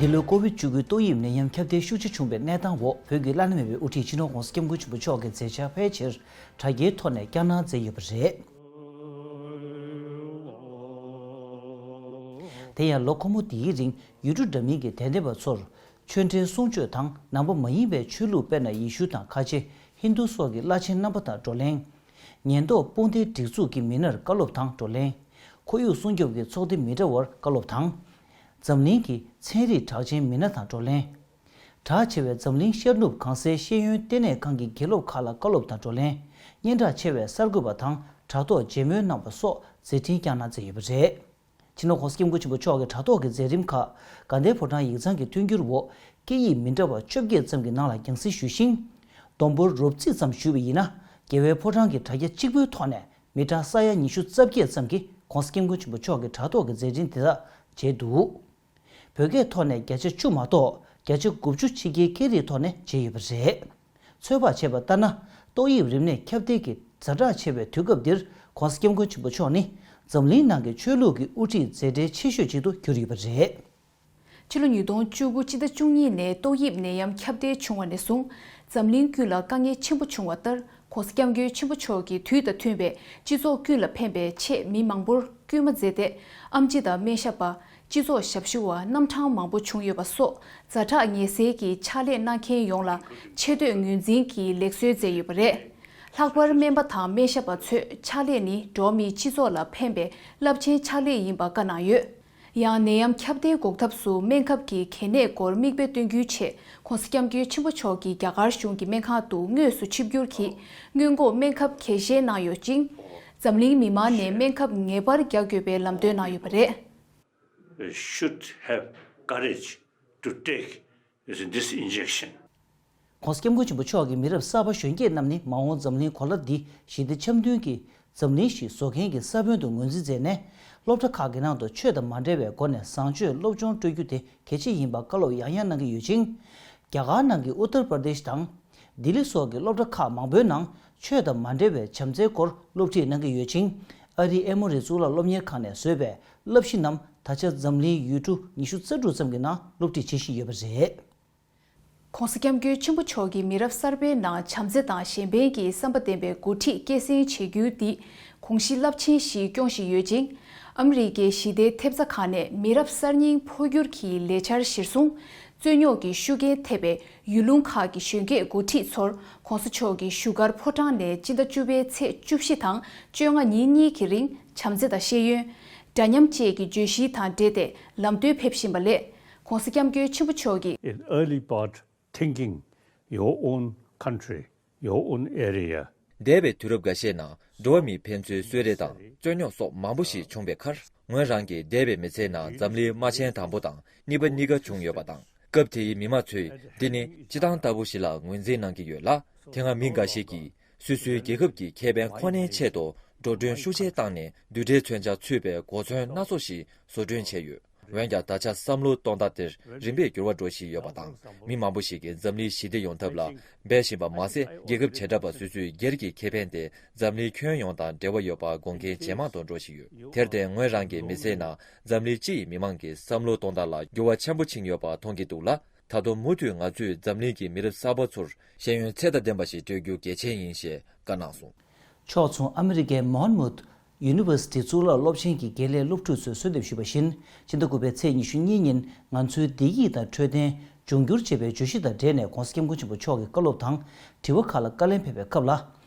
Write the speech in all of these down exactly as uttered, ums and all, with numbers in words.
འདི་ལོའི་ཀོ་བིཌ་བཅུ་དགུ་ཏོག་དབྱིབས་ནད་ཡམས་ཁྱབ་གདལ་ཤུགས་ཆེ་བྱུང་བའི་གནས་སྟངས་འོག་བོད་ཀྱི་བླ་ན་མེད་པའི་དབུ་ཁྲིད་སྤྱི་ནོར་༸གོང་ས་༸སྐྱབས་མགོན་ཆེན་པོ་མཆོག་གིས་མཛད་འཆར་ཕལ་ཆེར་དྲ་རྒྱའི་ཐོག་ནས་བསྐྱར་གནང་མཛད་ཡོད་པ་རེད། དེ་ཡང་ལོ་འཁོར་མོ་འདིའི་རིང་ཡུལ་གྲུ་འདྲ་མིན་གྱི་དད་ལྡན་པ་ཚོར་ཆོས་འབྲེལ་གསུང་ཆོས་དང་ནང་པ་མ་ཡིན་པའི་ཆོས་ལུགས་དཔེར་ན་ཡེ་ཤུ་དང་ཁ་ཆེ་ཧིན་རྡུ་སོགས་ཀྱི་བླ་ཆེན་རྣམ་པ་དང་བགྲོ་གླེང་། ཉེན་རྟོག་དཔུང་སྡེའི་སྒྲིག་འཛུགས་ཀྱི་མི་སྣར་བཀའ་སློབ་དང་བགྲོ་གླེང་། ཁོར་ཡུག་སྲུང་སྐྱོབ་ཀྱི་ཚོགས་སྡེ་མི་འདྲ་བར་བཀའ་སློབ་དང་། འཛམ་གླིང་གི་ཚན་རིག་གྲགས་ཅན་མི་སྣ་དང་བགྲོ་གླེང་། གྲགས་ཆེ་བའི་འཛམ་གླིང་ཤར་ནུབ་གངས་སའི་ཤེས་ཡོན་ལྟེ་གནས་ཁང་གི་དགེ་སློབ་ཁག་ལ་བཀའ་སློབ་དང་བགྲོ་གླེང་། སྙན་གྲགས་ཆེ་བའི་གསར་འགོད་པ་དང་དྲ་ཐོག་མཇལ་མོལ་གནང་བ་སོགས་མཛད་འཕྲིན་བསྐྱངས་གནང་མཛད་ཡོད་པ་རེད། སྤྱི་ནོར་༸གོང་ས་༸སྐྱབས་མགོན་ཆེན་པོ་མཆོག་གི་དྲ་ཐོག་གི་མཛད་རིམ་ཁག་དགའ་ལྡན་ཕོ་བྲང་ཡིག་ཚང་གི་མཐུན་འགྱུར་འོག་སྐད་ཡིག་མི་འདྲ་བ་བཅོ་བརྒྱད་ཙམ་གྱི་ནང་ལ་རྒྱང་སྲིང་ཞུས་ཤིང་། བསྡོམས་འབོར་རོབ་རྩིས་ཙམ་ཞུས་པ་ཡིན་ན། རྒྱལ་བའི་ཕོ་བྲང་གི་དྲ་རྒྱ་གཅིག་པུའི་ཐོག་ནས་མི་གྲངས་ས་ཡ་ཉི་ཤུ་རྩ་བརྒྱད་ཙམ་གྱིས་༸གོང་ས་༸སྐྱབས་མགོན་ཆེན་པོ་མཆོག་གི་དྲ་ཐོག་གི་མཛད་འཕྲིན་དེ་དག་མཇལ་འདུག་བོད་སྐད་ཐོག་ནས་བརྒྱ་ཆ་བཅུ་མ་གཏོགས་བརྒྱ་ཆ་དགུ་བཅུ་ཕྱི་རྒྱལ་སྐད་རིགས་ཐོག་ནས་མཇལ་ཡོད་པ་རེད། ཚོད་དཔག་བྱས་པ་ལྟར་ན། ཏོག་དབྱིབས་རིམས་ནད་ཁྱབ་གདལ་གྱི་ཛ་དྲག་ཆེ་བའི་དུས་སྐབས་འདིར་༸གོང་ས་༸སྐྱབས་མགོན་ཆེན་པོ་མཆོག་ནི་འཛམ་གླིང་ནང་གི་ཆོས་ལུགས་ཀྱི་དབུ་ཁྲིད་མཛད་གྲལ་ཆེ་ཤོས་ཅིག་ཏུ་གྱུར་ཡོད་པ་རེད། ཕྱི་ལོ་ཉིས་སྟོང་བཅུ་དགུ་སྤྱི་ཟླ་བཅུ་གཉིས་ནས་ཏོག་དབྱིབས་ནད་ཡམས་ཁྱབ་གདལ་བྱུང་བ་ནས་བཟུང་། འཛམ་གླིང་ཀུན་ལ་དཀའ་ངལ་ཆེན་པོ་བྱུང་བ་ལྟར། ༸གོང་ས་༸སྐྱབས་མགོན་ཆེན་པོ་མཆོག་གིས་དུས་དང་མཐུན་པའི་སྤྱི་ཚོགས་ཀུན་ལ་ཕན་པའི་ཆེད་མི་མང་པོར་སྐུལ་མ་མཛད་དེ། ཨེམ་ཆི་དང་སྨན་ཞབས་པ། སྤྱི་ཚོགས་ཞབས་ཞུ་བ་རྣམ་གྲངས་མང་པོ་བྱུང་ཡོད་པ་སོགས། ཛ་དྲག་ངལ་སེལ་གྱི་ཕྱག་ལས་གནང་མཁན་ཡོངས་ལ་ཆེ་བསྟོད་ངོས་འཛིན་གྱི་ལེགས་གསོལ་སྩལ་ཡོད་པ་རེད། ལྷག་པར་སྨན་པ་དང་སྨན་ཞབས་པ་ཚོས་ཕྱག་ལས་ནི་འགྲོ་བ་མིའི་སྤྱི་ཚོགས་ལ་ཕན་པའི་རླབས་ཆེན་ཕྱག་ལས་ཡིན་པ་བཀའ་གནང་ཡོད། ཡང་ནད་ཡམས་ཁྱབ་གདལ་འགོག་ཐབས་སུ་སྨན་ཁབ་ཀྱི་གལ་གནད་སྐོར་མིག་དཔེ་སྟོན་རྒྱུའི་ཆེད། ༸གོང་ས་༸སྐྱབས་མགོན་ཆེན་པོ་མཆོག་གིས་རྒྱ་གར་གཞུང་གི་སྨན་ཁང་དུ་དངོས་སུ་ཆིབས་བསྒྱུར་གྱིས་སྔོན་འགོག་སྨན་ཁབ་རྒྱས་བཤད་གནང་ཡོད་ཅིང་། འཛམ་གླིང་མི་མང་ནས་སྨན་ཁབ་ངེས་པར་རྒྱག་དགོས་པའི་ལམ་སྟོན་གནང་ཡོད་པ་རེད། Should have courage to take this injection. ༸གོང་ས་༸སྐྱབས་མགོན་ཆེན་པོ་མཆོག་གིས་མི་རབས་གསར་པ་གཞོན་སྐྱེས་རྣམས་ནི་མ་འོངས་འཛམ་གླིང་གོ་ལ་འདི་ཞི་བདེ་འཆམ་མཐུན་གྱི་འཛམ་གླིང་ཞིག་བཟོ་མཁན་གྱི་ས་བོན་དུ་ངོས་འཛིན་མཛད་ནས། སློབ་གྲྭ་ཁག་གི་ནང་དུ་ཆོས་དང་མ་འབྲེལ་བའི་སྒོ་ནས་བཟང་སྤྱོད་སློབ་སྦྱོང་སྤྲོད་རྒྱུ་དེ་གལ་ཆེ་ཡིན་པ་བཀའ་སློབ་ཡང་ཡང་གནང་གི་ཡོད་ཅིང་། རྒྱ་གར་ནང་གི་ཨུ་ཏར་པར་དེཤ་དང་། ལྡི་ལི་སོགས་ཀྱི་སློབ་གྲྭ་ཁག་མང་པོའི་ནང་ཆོས་དང་མ་འབྲེལ་བའི་བྱམས་བརྩེའི་སྐོར་སློབ་ཁྲིད་གནང་གི་ཡོད་ཅིང་། ཨ་རིའི་ཨེ་མོ་རི་གཙུག་ལག་སློབ་གཉེར་ཁང་ནས་བཟོས་པའི་བསླབ་གཞི་རྣམས་ད་ཆ་འཛམ་གླིང་ཡུལ་གྲུ་ཉི་ཤུ་རྩ་དྲུག་ཙམ་གྱི་ནང་སློབ་ཁྲིད་བྱེད་བཞིན་ཡོད་པ་རེད། ༸གོང་ས་༸སྐྱབས་མགོན་ཆེན་པོ་མཆོག་གིས་མི་རབས་གསར་པའི་ནང་བྱམས་བརྩེ་དང་གཞན་ཕན་གྱི་བསམ་པ་ལྡན་པའི་འགོ་ཁྲིད་སྐྱེད་སྲིང་བྱེད་རྒྱུ་འདི་དགོངས་གཞི་རླབས་ཆེན་ཞིག་སྐྱོང་བཞིན་ཡོད་ཅིང་། ཨ་མི་རི་ཀའི་ཞི་བདེའི་ཐེབས་རྩ་ཁག་ནས་མི་རབས་གསར་རྙིང་འཕོ་འགྱུར་གྱི་ལས་འཆར་གཞིར་བཟུང་། རྩོད་རྙོག་གི་ཤུགས་རྐྱེན་ཐེབས་པའི་ཡུལ་ལུང་ཁག་གི་གཞོན་སྐྱེས་འགོ་ཁྲིད་ཚོར་༸གོང་ས་མཆོག་གིས་བཞུགས་སྒར་ཕོ་བྲང་ནས་སྤྱི་ཟླ་བཅུ་པའི་ཚེས་བཅུ་བཞི་དང་བཅོ་ལྔ་ཉིན་གཉིས་ཀྱི་རིང་བྱམས་བརྩེ་དང་ཤེས་ཡོན། འདྲ་མཉམ་བཅས་ཀྱི་བརྗོད་གཞི་དང་འབྲེལ་ཏེ་ལམ་སྟོན་ཕེབས་བཞིན་པ་ལས། ༸གོང་ས་༸སྐྱབས་མགོན་ཆེན་པོ་མཆོག་གིས། In early part, thinking your own country, your own area. འདས་པའི་དུས་རབས་འགའ་ཤས་ནང་འགྲོ་བ་མིས་ཕན་ཚུན་གསོད་རེས་དང་རྩོད་རྙོག་སོགས་མང་པོ་ཞིག་བྱུང་བའི་ཁར། ངོས་རང་གིས་འདས་པའི་མི་ཚེའི་ནང་འཛམ་གླིང་དམག་ཆེན་དང་པོ་དང་གཉིས་པ་གཉིས་ཀ་བྱུང་ཡོད་པ་དང་། སྐབས་དེའི་མི་དམངས་ཚོས་འདི་ནི་སྤྱི་བཏང་ལྟ་བུ་ཞིག་ལ་ངོས་འཛིན་གནང་གི་ཡོད་ལ། དེ་སྔ་མི་འགའ་ཞིག་གིས་སོ་སོའི་རྒྱལ་ཁབ་ཀྱི་ཁེ་ཕན་ཁོ་ནའི་ཆེད་དུ་འགྲོ་གྲོན་ཤུགས་ཆེ་བཏང་ནས་རྡུལ་ཕྲན་མཚོན་ཆ་ཚུད་པའི་གོ་མཚོན་སྣ་ཚོགས་ཤིག་བཟོ་སྐྲུན་བྱས་ཡོད། འོན་ཀྱང་ད་ཆ་བསམ་བློ་གཏོང་སྟངས་དེར་རིམ་པས་འགྱུར་བ་འགྲོ་བཞིན་ཡོད་པ་དང་། མི་མང་པོ་ཞིག་གིས་འཛམ་གླིང་ཞི་བདེ་ཡོང་ཐབས་ལ་འབད་བཞིན་པ་མ་ཟད། རྒྱལ་ཁབ་བྱེ་བྲག་པ་སོ་སོའི་སྒེར་གྱི་ཁེ་ཕན་དེ་འཛམ་གླིང་ཁྱོན་ཡོངས་དང་འབྲེལ་བ་ཡོད་པ་དགོངས་མཁན་ཇེ་མང་དུ་འགྲོ་བཞིན་ཡོད། དེར་བརྟེན་ངོས་རང་གིས་མི་ཚེའི་ནང་འཛམ་གླིང་སྤྱི་ཡི་མི་མང་གི་བསམ་བློ་གཏོང་སྟངས་ལ་འགྱུར་བ་ཆེན་པོ་ཕྱིན་ཡོད་པ་མཐོང་གི་འདུག་ལ། ད་དུང་མུ་མཐུད་ང་ཚོས་འཛམ་གླིང་གི་མི་རབས་གསར་པ་ཚོར་ཤེས་ཡོན་ཚད་དང་ལྡན་པ་ཞིག་སྤྲོད་རྒྱུ་གལ་ཆེན་ཡིན་ཞེས་བཀའ་གནང་སོང་། ཕྱོགས་མཚུངས་ཨ་མི་རི་ཀའི་མོན་མུཐ་ཡུ་ནི་ཝར་སི་ཊི་གཙུག་ལག་སློབ་ཆེན་གྱི་དགེ་ལས་སློབ་ཕྲུག་ཚོས་གསོལ་འདེབས་ཞུས་པ་བཞིན། ཕྱི་ཟླ་དགུ་པའི་ཚེས་ཉི་ཤུ་གཉིས་ཉིན་ང་ཚོའི་བདེ་སྐྱིད་དང་འཕྲོད་བསྟེན་འབྱུང་འགྱུར་ཅེས་པའི་བརྗོད་གཞི་དང་འབྲེལ་ནས་༸གོང་ས་༸སྐྱབས་མགོན་ཆེན་པོ་མཆོག་གི་བཀའ་སློབ་དང་དྲི་བ་ཁག་ལ་བཀའ་ལན་ཕེབས་པའི་སྐབས་ལ།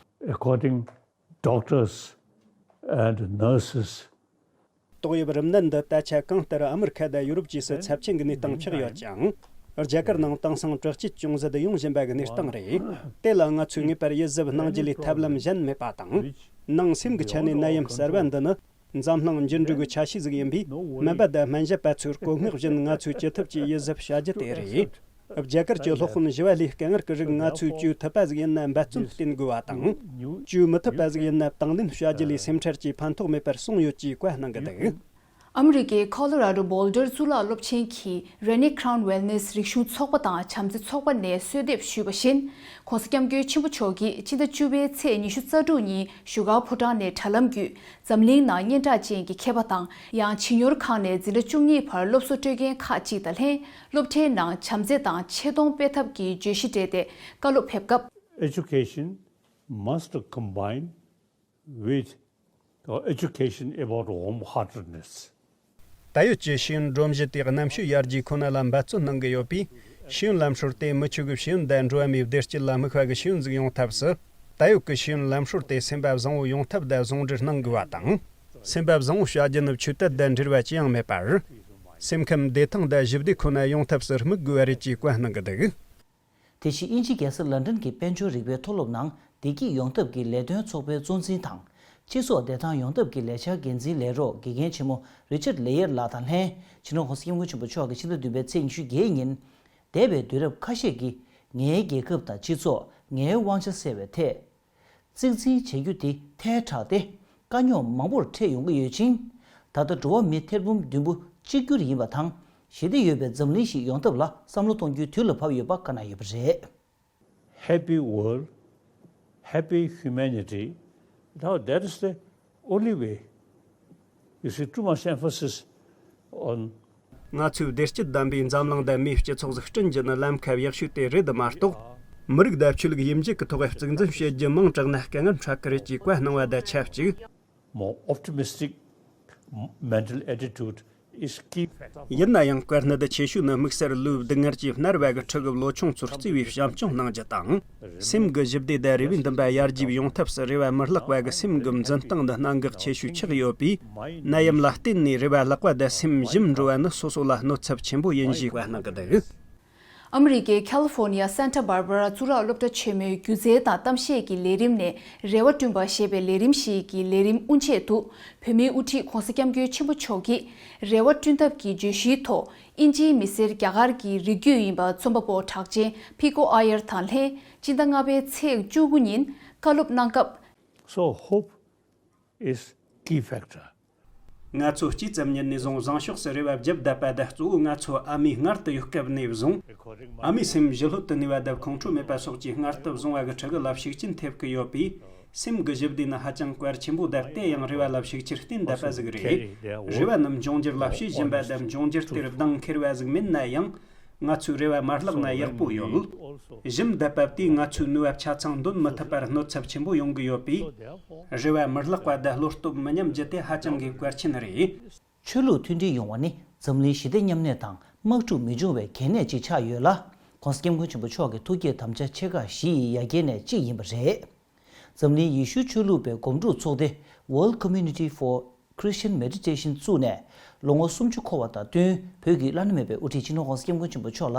According doctors and nurses. ཏོག་དབྱིབས་རིམས་ནད་འདི་ད་ཆ་གང་ལྟར་ཨ་མི་རི་ཁ་དང་ཡུ་རོབ་བཅས་སུ་ཚབས་ཆེན་གྱི་གནས་སྟངས་ཆགས་ཡོད་ཅིང་། རྒྱ་གར་ནང་དེང་སང་དྲག་སྐྱེད་ཅུང་ཟད་ཡོང་བཞིན་པ་གི་གནས་སྟངས་རེད། དེ་ལ་ང་ཚོས་ངེས་པར་ཡིད་གཟབ་གནང་རྒྱུ་ལས་ཐབས་ལམ་གཞན་མེད་པ་དང་། ནང་སེམས་ཀྱི་ཆ་ནས་ནད་ཡམས་གསར་བ་འདི་ནི་འཛམ་གླིང་འགྱུར་འགྲོས་ཀྱི་ཆ་ཤས་ཟིག་ཡིན་པས། སྨན་པ་དང་སྨན་ཞབས་པ་ཚོས་བཀོད་མངགས་བཞིན་ང་ཚོས་ཅི་ཐུབ་ཀྱིས་ཡིད་གཟབ་བྱ་རྒྱུ་དེ་རེད། རྒྱ་གར་གྱི་སློབ་དཔོན་ཞི་བ་ལྷས་དཀའ་ངལ་གྱི་རིགས་ང་ཚོས་བཅོས་ཐུབ་པ་ཟིག་ཡིན་ན་འབད་བརྩོན་བསྟེན་དགོས་པ་དང་། བཅོས་མི་ཐུབ་པ་ཟིག་ཡིན་ན་དང་ལེན་བྱ་རྒྱུ་ལས་སེམས་ཁྲལ་གྱིས་ཕན་ཐོགས་མེད་པར་གསུངས་ཡོད་ཅེས་བཀའ་གནང་གི་འདུག་ཨ་མི་རི་ཀའི་ཁོ་ལོ་ར་ཌོ་བོལ་ཌར་གཙུག་ལག་སློབ་ཆེན་གྱི་Renee Crown Wellness རིག་གཞུང་ཚོགས་པ་དང་བྱམས་བརྩེ་ཚོགས་པ་ནས་གསོལ་འདེབས་ཞུས་པ་བཞིན། ྋགོང་ས་ྋསྐྱབས་མགོན་ཆེན་པོ་མཆོག་གིས་ཕྱི་ཟླ་བཅུ་པའི་ཚེས་ཉི་ཤུ་རྩ་དྲུག་ཉིན་བཞུགས་སྒར་ཕོ་བྲང་ནས་དྲ་ལམ་བརྒྱུད་འཛམ་གླིང་ནང་སྙན་གྲགས་ཅན་གྱི་མཁས་པ་དང་ཡང་བྱིས་གཉོར་ཁང་ནས་འཛིན་གྲྭ་བཅུ་གཉིས་བར་སློབ་གསོ་སྤྲོད་མཁན་ཁག་ཅིག་དང་ལྷན་སློབ་གྲྭའི་ནང་བྱམས་བརྩེ་དང་ཆེ་མཐོང་སྤེལ་ཐབས་ཀྱི་བརྗོད་གཞི་སྤྲད་དེ་བཀའ་སློབ་ཕེབས་སྐབས། Education must combine with uh, education about warm-heartedness. ད་ཡོད་ཀྱི་ཤེས་ཡོན་སྒྲོམ་གཞི་དེ་རྣམ་དཔྱོད་ཡར་རྒྱས་ཁོ་ན་ལ་འབད་བརྩོན་གནང་གི་ཡོད་པས། ཤེས་ཡོན་ལམ་སྲོལ་དེ་མི་ཆོས་ཀྱི་ཤེས་ཡོན་དང་འགྲོ་བ་མིའི་བདེ་སྐྱིད་ལ་དམིགས་པ་གི་ཤེས་ཡོན་ཟིག་ཡོང་ཐབས་སུ། ད་ཡོད་ཀྱི་ཤེས་ཡོན་ལམ་སྲོལ་དེ་སེམས་པ་བཟང་བོ་ཡོང་ཐབས་དང་ཟུང་འབྲེལ་གནང་དགོས་པ་དང་། སེམས་པ་བཟང་བོ་བྱ་རྒྱུ་ནི་ཆོས་དད་དང་འབྲེལ་བ་ཅི་ཡང་མེད་པར། སེམས་ཁམས་བདེ་ཐང་དང་ཞི་བདེ་ཁོ་ན་ཡོང་ཐབས་སུ་དམིགས་དགོས་པ་རེད་ཅེས་བཀའ་གནང་གི་འདུག། དེ་བཞིན་དབྱིན་ཇིའི་རྒྱལ་ས་ལན་ཀྲན་གྱི་དཔལ་འབྱོར་རིག་པའི་མཐོ་སློབ་ནང་བདེ་སྐྱིད་ཡོང་ཐབས་ཀྱི་ལས་དོན་ཚོགས་པའི་གཙོ་འཛིན་དང་། སྤྱི་ཚོགས་བདེ་ཐང་ཡོང་ཐབས་ཀྱི་ལས་འཆར་འགན་འཛིན་ལས་རོགས་དགེ་རྒན་ཆེན་མོ་རི་ཆར་ལེ་ཡར་ལགས་དང་ལྷན། སྤྱི་ནོར་༧གོང་ས་༧སྐྱབས་མགོན་ཆེན་པོ་མཆོག་གིས་ཕྱི་ཟླ་བདུན་པའི་ཚེས་ཉི་ཤུ་བརྒྱད་ཉིན། འདས་པའི་དུས་རབས་ཁ་ཤས་ཀྱི་ངའི་རྒྱལ་ཁབ་དང་སྤྱི་ཚོགས་ངའི་དབང་ཆ་ཟེར་བའི་ཐད། གཙིགས་འཛིན་བྱེད་རྒྱུ་དེ་ཐལ་དྲགས་ཏེ། དཀའ་རྙོག་མང་པོར་འཕྲད་ཡོང་གི་ཡོད་ཅིང་། ད་ལྟ་འགྲོ་བ་མི་ཐེར་འབུམ་བདུན་པོ་གཅིག་གྱུར་ཡིན་པ་དང་། ཞི་བདེ་ཡོད་པའི་འཛམ་གླིང་ཞིག་ཡོང་ཐབས་ལ་བསམ་བློ་གཏོང་རྒྱུའི་དུས་ལ་བབ་ཡོད་པ་བཀའ་གནང་ཡོད་པ་རེད། Happy world, happy humanity. Now that is the only way. You see, too much emphasis on ང་ཚོས་བདེ་སྐྱིད་ལྡན་པའི་འཛམ་གླིང་དང་མིའི་སྤྱི་ཚོགས་ཤིག་བསྐྲུན་རྒྱུ་ནི་ལམ་ཁ་ཡག་ཤོས་དེ་རེད་མ་གཏོགས། མི་རིགས་དང་ཆོས་ལུགས་དབྱེ་འབྱེད་ཀྱི་ཐོག་གཙིགས་འཛིན་བྱེད་རྒྱུ་མང་དྲགས་ན་དཀའ་ངལ་འཕྲད་ཀྱི་རེད་ཅེས་བཀའ་གནང་བ་དང་ཆབས་ཅིག། More optimistic mental attitude is key factor. ཡིན་ན་ཡང་དཀའ་གནད་ཆེ་ཤོས་ནི་དམིགས་བསལ་ལོའི་སྡུག་བསྔལ་གྱི་སྣར་བ་གི་ཁྲི་གི་ལོ་ཆུང་ཚོར་བརྩེ་བའི་བྱམས་སྐྱོང་གནང་རྒྱུ་དང་། སེམས་ཀྱི་ཞི་བདེ་དང་རེ་བའི་འདུན་པ་ཡར་རྒྱས་ཡོང་ཐབས་སུ་རེ་བ་མི་བརླག་པ་གི་སེམས་ཀྱི་འཛིན་སྟངས་འདི་གནད་འགག་ཆེ་ཤོས་ཆགས་ཡོད་པས། ནད་ཡམས་ལ་བརྟེན་ནས་རེ་བ་བརླག་པ་དང་སེམས་ཞུམ་འགྲོ་བ་ནི་སོ་སོ་ལ་གནོད་ཚབས་ཆེན་པོ་ཡིན་ཞེས་བཀའ་གནང་གི་འདུག། ཨ་མི་རི་ཀའི་ཁ་ལི་ཧྥོར་ནི་ཡ་སན་ཊ་བྷར་བྷ་ར་གཙུག་ལག་སློབ་གྲྭ་ཆེན་མོའི་སྒྱུ་རྩལ་དང་གཏམ་བཤད་ཀྱི་ལས་རིམ་ནས་རེ་བ་བསྐྲུན་པ་ཞེས་པའི་ལས་རིམ་ཞིག་གི་ལས་རིམ་དབུ་འབྱེད་དུ། བོད་མིའི་དབུ་ཁྲིད་ྋགོང་ས་ྋསྐྱབས་མགོན་ཆེན་པོ་མཆོག་གིས་རེ་བ་བསྐྲུན་ཐབས་ཀྱི་བརྗོད་གཞིའི་ཐོག་དབྱིན་ཇིའི་མི་སེར་རྒྱ་གར་གྱི་རིགས་རྒྱུད་ཡིན་པ་རྩོམ་པ་པོ་གྲགས་ཅན་ཕི་ཀོ་ཨ་ཡར་དང་ལྷན་སྤྱི་ཟླ་ལྔ་པའི་ཚེས་བཅུ་དགུ་ཉིན་བཀའ་སློབ་གནང་སྐབས། So hope is key factor. ང་ཚོ་སྐྱེས་ཙམ་ཉིད་ནས་བཟུང་བཟང་ཕྱོགས་སུ་རེ་བ་བརྒྱབ་བསྡད་པ་དང་གཙོ་བོ་ང་ཚོ་ཨ་མའི་མངལ་དུ་ཡོད་སྐབས་ནས་བཟུང་། ཨ་མའི་སེམས་ཞི་ལྷོད་དུ་གནས་པ་དང་ཁོང་ཁྲོ་མེད་པ་སོགས་ཀྱི་མངལ་དུ་བཟུང་བ་གི་ཕྲུ་གུ་ལ་ཤུགས་རྐྱེན་ཐེབས་ཀྱི་ཡོད་པས། སེམས་ཀྱི་ཞི་བདེ་ནི་ཧ་ཅང་གལ་ཆེན་པོ་དང་དེ་ཡང་རེ་བ་ལ་ཤུགས་ཆེར་བརྟེན་བསྡད་པ་ཟིག་རེད། རེ་བ་རྣམས་འབྱུང་འགྱུར་ལ་བྱེད་བཞིན་པ་དང་འབྱུང་འགྱུར་དེར་གདེང་འཁེལ་བ་ཟིག་མིན་ན་ཡང་། ང་ཚོས་རེ་བ་མ་བརླག་ན་ཡག་པོ་ཡོད། ཞུམ་བསྡད་པ་དེས་ང་ཚོའི་ནུས་པ་ཆ་ཚང་འདོན་མི་ཐུབ་པར་གནོད་ཚབས་ཆེན་པོ་ཡོང་གི་ཡོད་པས། རེ་བ་མི་བརླག་པ་དང་བློ་སྟོབས་མི་ཉམས་རྒྱུ་དེ་ཧ་ཅང་གི་གལ་ཆེན་རེད། ཆོས་ལུགས་མཐུན་སྒྲིལ་ཡོང་བ་ནི་འཛམ་གླིང་ཞི་བདེ་མཉམ་གནས་དང་དམག་འཁྲུག་མི་འབྱུང་བའི་གལ་གནད་ཅིག་ཆགས་ཡོད་ལ། ྋགོང་ས་ྋསྐྱབས་མགོན་ཆེན་པོ་མཆོག་གི་ཐུགས་བསྐྱེད་དམ་བཅའ་ཆེ་ཁག་བཞི་ཡི་ཡ་གྱལ་ནས་གཅིག་ཡིན་པ་རེད། འཛམ་གླིང་ཡེ་ཤུའི་ཆོས་ལུགས་པའི་སྒོམ་སྒྲུབ་ཚོགས་སྡེ་World Community for Christian Meditation བཙུགས་ནས་ལོ་ངོ་སུམ་ཅུ་འཁོར་བ་དང་བསྟུན། བོད་ཀྱི་བླ་ན་མེད་པའི་དབུ་ཁྲིད་སྤྱི་ནོར་ྋགོང་ས་ྋསྐྱབས་མགོན་ཆེན་པོ་མཆོག་ལ་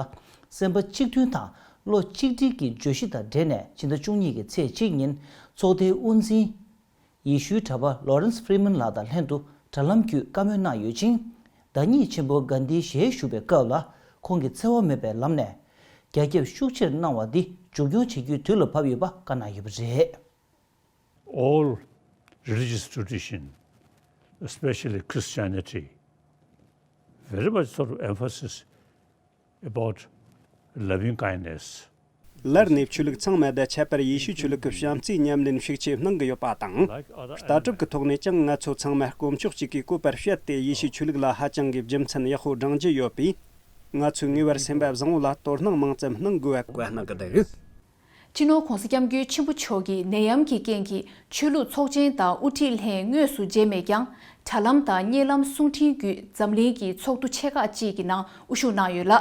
སེམས་པ་གཅིག་མཐུན་དང་བློ་གཅིག་སྒྲིལ་གྱི་བརྗོད་གཞི་དང་འབྲེལ་ནས་ཕྱི་ཟླ་བཅུ་གཉིས་ཀྱི་ཚེས་གཅིག་ཉིན་ཚོགས་སྡེའི་དབུ་འཛིན་ཡེ་ཤུའི་གྲྭ་པ་Lawrence Freeman ལགས་དང་ལྷན་དུ་དྲ་ལམ་བརྒྱུད་བཀའ་མོལ་གནང་ཡོད་ཅིང་། བདག་ཉིད་ཆེན་པོ་གྷན་དྷིའི་ཞལ་བཞུགས་པའི་སྐབས་ལ་ཁོང་གིས་འཚེ་བ་མེད་པའི་ལམ་ནས་རྒྱ་ཁྱབ་ཤུགས་ཆེར་གནང་བ་འདི་མཇུག་སྐྱོང་བྱེད་རྒྱུའི་དུས་ལ་བབ་ཡོད་པ་བཀའ་གནང་ཡོད་པ་རེད། All religious tradition, especially Christianity, very much sort of emphasis about loving kindness. ལར་ནས་ཆོས་ལུགས་ཚང་མ་དང་ཁྱད་པར་ཡེ་ཤུའི་ཆོས་ལུགས་ཀྱི་བྱམས་བརྩེའི་ཉམས་ལེན་ཤུགས་ཆེ་གནང་གི་ཡོད་པ་དང་། ལྟ་གྲུབ་ཀྱི་ཐོག་ནས་ཀྱང་ང་ཚོ་ཚང་མ་དཀོན་མཆོག་གཅིག་གི་བཀོད་པར་བཤད་དེ་ཡེ་ཤུའི་ཆོས་ལུགས་ལ་ཧ་ཅང་གི་རྒྱུ་མཚན་ཡག་པོ་བགྲང་རྒྱུ་ཡོད་པས། ང་ཚོས་ངེས་པར་སེམས་པ་བཟང་བོ་ལ་དོ་སྣང་མང་ཙམ་གནང་དགོས་པ་བཀའ་གནང་གི་འདུག། སྤྱི་ནོར་ྋགོང་ས་ྋསྐྱབས་མགོན་ཆེན་པོ་མཆོག་གིས་ནད་ཡམས་ཀྱི་རྐྱེན་གྱིས་ཆོས་ལུགས་ཚོགས་ཆེན་དང་དབུ་ཁྲིད་ལྷན་དངོས་སུ་མཇལ་མེད་ཀྱང་། དྲ་ལམ་དང་བརྙན་ལམ་གསུང་འཕྲིན་བརྒྱུད་འཛམ་གླིང་གི་ཚོགས་འདུ་ཆེ་ཁག་ཅིག་གི་ནང་དབུ་བཞུགས་གནང་ཡོད་ལ།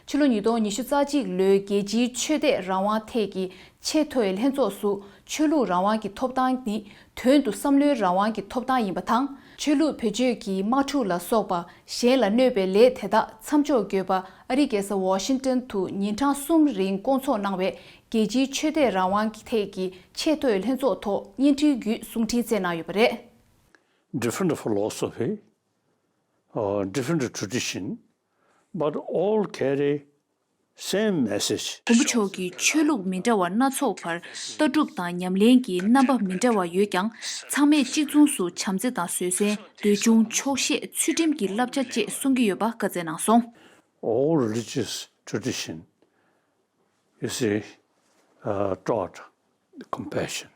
ཕྱི་ལོ་ཉིས་སྟོང་ཉི་ཤུ་རྩ་གཅིག་ལོའི་རྒྱལ་སྤྱིའི་ཆོས་དད་རང་དབང་ཐད་ཀྱི་ཆེས་མཐོའི་ལྷན་ཚོགས་སུ། ཆོས་ལུགས་རང་དབང་གི་ཐོབ་ཐང་ནི་དོན་དུ་བསམ་བློའི་རང་དབང་གི་ཐོབ་ཐང་ཡིན་པ་དང་། ཆོས་ལུགས་བེད་སྤྱོད་ཀྱི་དམག་འཁྲུག་ལ་སོགས་པ་གཞན་ལ་གནོད་པའི་ལས་དེ་དག་མཚམས་འཇོག་དགོས་པ། ཨ་རིའི་རྒྱལ་ས་ཝ་ཤིང་ཏོན་དུ་ཉིན་གྲངས་གསུམ་རིང་བསྐོང་ཚོགས་གནང་བའི་རྒྱལ་སྤྱིའི་ཆོས་དད་རང་དབང་གི་ཐད་ཀྱི་ཆེས་མཐོའི་ལྷན་ཚོགས་ཐོག་བརྙན་འཕྲིན་བརྒྱུད་གསུང་འཕྲིན་བསྩལ་གནང་ཡོད་པ་རེད། Different philosophy, uh, different tradition, but all carry Same message. མགོན་པོ་མཆོག་གིས་ཆོས་ལུགས་མི་འདྲ་བ་སྣ་ཚོགས་བར་ལྟ་གྲུབ་དང་ཉམས་ལེན་གྱི་རྣམ་པ་མི་འདྲ་བ་ཡོད་ཀྱང་། ཚང་མས་གཅིག་མཚུངས་སུ་བྱམས་བརྩེ་དང་བཟོད་བསྲན། འདོད་ཆུང་། ཆོག་ཤེས། ཚུལ་ཁྲིམས་ཀྱི་བསླབ་བྱ་བཅས་གསུང་གི་ཡོད་པ་བཀའ་སྩལ་གནང་སོང་། All religious tradition, you see, uh, taught compassion.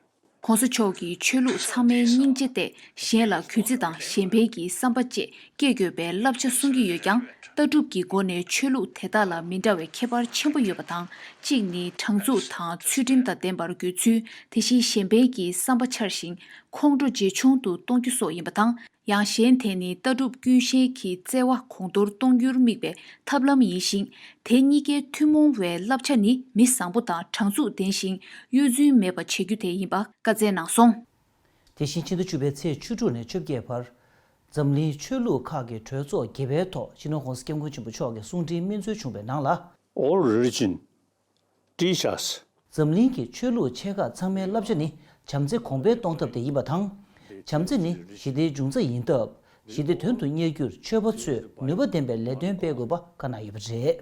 ༧གོང་ས་མཆོག་གིས་ཆོས་ལུགས་ཚང་མའི་སྙིང་རྗེ་སྟེ། གཞན་ལ་གུས་བརྩི་དང་གཞན་ཕན་གྱི་བསམ་པ་བཅས་སྐྱེ་དགོས་པའི་བསླབ་བྱ་གསུང་གི་ཡོད་ཀྱང་། ལྟ་གྲུབ་ཀྱི་སྒོ་ནས་ཆོས་ལུགས་དེ་དག་ལ་མི་འདྲ་བའི་ཁྱད་པར་ཆེན་པོ་ཡོད་པ་དང་། གཅིག་ནི་དྲང་ཚུགས་དང་ཚུལ་ཁྲིམས་དང་ལྡན་པར་དགོས་ཚུལ། དེ་བཞིན་གཞན་ཕན་གྱི་བསམ་པ་འཆར་ཞིང་ཁོང་ཁྲོ་ཇེ་ཆུང་དུ་གཏོང་རྒྱུ་སོགས་ཡིན་པ་དང་། ཡང་གཞན་དེ་ནི་ལྟ་གྲུབ་ཀུན་ཤེས་ཀྱི་བརྩེ་བ་གོང་མཐོར་གཏོང་རྒྱུར་དམིགས་པའི་ཐབས་ལམ་ཡིན་ཞིང་། དེ་གཉིས་ཀའི་ཐུན་མོང་བའི་བསླབ་བྱ་ནི་མི་བཟང་པོ་དང་དྲང་ཚུགས་ལྡན་ཞིང་གཡོ་རྫུན་མེད་པ་བྱེད་རྒྱུ་དེ་ཡིན་པ་བཀའ་སྩལ་གནང་སོང་། དེ་བཞིན་ཕྱི་ཟླ་བཅུ་པའི་ཚེས་བཅུ་དྲུག་ནས་བཅོ་བརྒྱད་བར་འཛམ་གླིང་ཆོས་ལུགས་ཁག་གི་གྲོས་ཚོགས་བརྒྱད་པའི་ཐོག་སྤྱི་ནོར་༧གོང་ས་༧སྐྱབས་མགོན་ཆེན་པོ་མཆོག་གི་གསུང་འཕྲིན་སྨིན་སྩོལ་བྱུང་བའི་ནང་ལ། All religion teach us. འཛམ་གླིང་གི་ཆོས་ལུགས་ཆེ་ཁག་ཚང་མའི་བསླབ་བྱ་ནི་བྱམས་བརྩེ་གོང་འཕེལ་གཏོང་ཐབས་དེ་ཡིན་པ་དང་། བྱམས་བརྩེ་ནི་ཞི་བདེའི་འབྱུང་རྩ་ཡིན་སྟབས། ཞི་བདེ་དོན་དུ་གཉེར་རྒྱུར་ཆོས་པ་ཚོས་ནུས་པ་ལྡན་པའི་ལས་དོན་སྤེལ་དགོས་པ་བཀའ་གནང་ཡོད་པ་རེད།